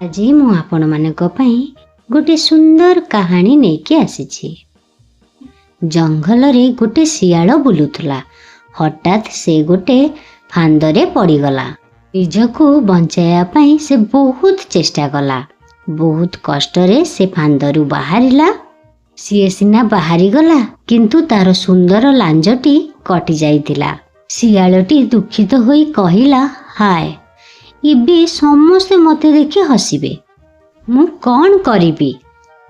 ଆଜି ମୁଁ ଆପଣମାନଙ୍କ ପାଇଁ ଗୋଟେ ସୁନ୍ଦର କାହାଣୀ ନେଇକି ଆସିଛି। ଜଙ୍ଗଲରେ ଗୋଟେ ଶିଆଳ ବୁଲୁଥିଲା। ହଠାତ୍ ସେ ଗୋଟେ ଫାନ୍ଦରେ ପଡ଼ିଗଲା। ନିଜକୁ ବଞ୍ଚାଇବା ପାଇଁ ସେ ବହୁତ ଚେଷ୍ଟା କଲା। ବହୁତ କଷ୍ଟରେ ସେ ଫାନ୍ଦରୁ ବାହାରିଲା। ସିଏ ସିନା ବାହାରିଗଲା, କିନ୍ତୁ ତାର ସୁନ୍ଦର ଲାଞ୍ଜଟି କଟି ଯାଇଥିଲା। ଶିଆଳଟି ଦୁଃଖିତ ହୋଇ କହିଲା, "ହାୟ, ଏବେ ସମସ୍ତେ ମୋତେ ଦେଖି ହସିବେ। ମୁଁ କ'ଣ କରିବି?"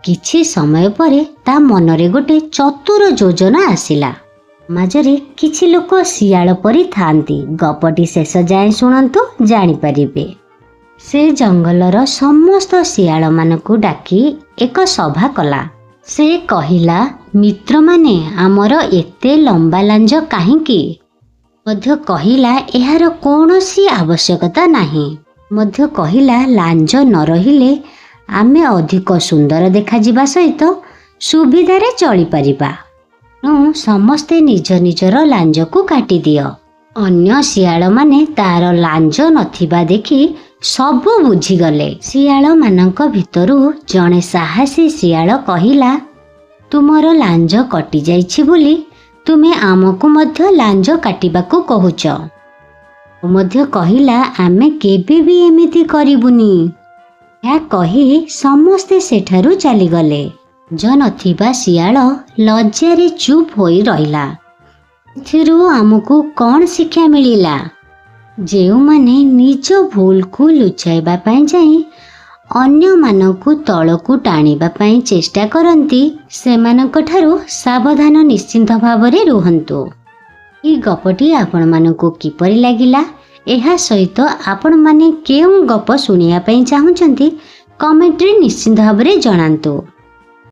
କିଛି ସମୟ ପରେ ତା ମନରେ ଗୋଟେ ଚତୁର ଯୋଜନା ଆସିଲା। ସମାଜରେ କିଛି ଲୋକ ଶିଆଳ ପରି ଥାଆନ୍ତି। ଗପଟି ଶେଷ ଯାଏଁ ଶୁଣନ୍ତୁ, ଜାଣିପାରିବେ। ସେ ଜଙ୍ଗଲର ସମସ୍ତ ଶିଆଳମାନଙ୍କୁ ଡାକି ଏକ ସଭା କଲା। ସେ କହିଲା, "ମିତ୍ରମାନେ, ଆମର ଏତେ ଲମ୍ବା ଲାଞ୍ଜ କାହିଁକି?" ମଧ୍ୟ କହିଲା, "ଏହାର କୌଣସି ଆବଶ୍ୟକତା ନାହିଁ।" ମଧ୍ୟ କହିଲା, "ଲାଞ୍ଜ ନ ରହିଲେ ଆମେ ଅଧିକ ସୁନ୍ଦର ଦେଖାଯିବା ସହିତ ସୁବିଧାରେ ଚଳିପାରିବା। ତେଣୁ ସମସ୍ତେ ନିଜ ନିଜର ଲାଞ୍ଜକୁ କାଟିଦିଅ।" ଅନ୍ୟ ଶିଆଳମାନେ ତାର ଲାଞ୍ଜ ନଥିବା ଦେଖି ସବୁ ବୁଝିଗଲେ। ଶିଆଳମାନଙ୍କ ଭିତରୁ ଜଣେ ସାହସୀ ଶିଆଳ କହିଲା, "ତୁମର ଲାଞ୍ଜ କଟିଯାଇଛି ବୋଲି ତୁମେ ଆମକୁ ମଧ୍ୟ ଲାଞ୍ଜ କାଟିବାକୁ କହୁଛ?" ମଧ୍ୟ କହିଲା, "ଆମେ କେବେ ବି ଏମିତି କରିବୁନି।" ଏହା କହି ସମସ୍ତେ ସେଠାରୁ ଚାଲିଗଲେ। ଲାଞ୍ଜ ନଥିବା ଶିଆଳ ଲଜ୍ଜାରେ ଚୁପ୍ ହୋଇ ରହିଲା। ଏଥିରୁ ଆମକୁ କ'ଣ ଶିକ୍ଷା ମିଳିଲା? ଯେଉଁମାନେ ନିଜ ଭୁଲକୁ ଲୁଚାଇବା ପାଇଁ ଯାଇ ଅନ୍ୟମାନଙ୍କୁ ତଳକୁ ଟାଣିବା ପାଇଁ ଚେଷ୍ଟା କରନ୍ତି, ସେମାନଙ୍କଠାରୁ ସାବଧାନ ନିଶ୍ଚିନ୍ତ ଭାବରେ ରୁହନ୍ତୁ। ଏହି ଗପଟି ଆପଣମାନଙ୍କୁ କିପରି ଲାଗିଲା? ଏହା ସହିତ ଆପଣମାନେ କେଉଁ ଗପ ଶୁଣିବା ପାଇଁ ଚାହୁଁଛନ୍ତି, କମେଣ୍ଟରେ ନିଶ୍ଚିନ୍ତ ଭାବରେ ଜଣାନ୍ତୁ।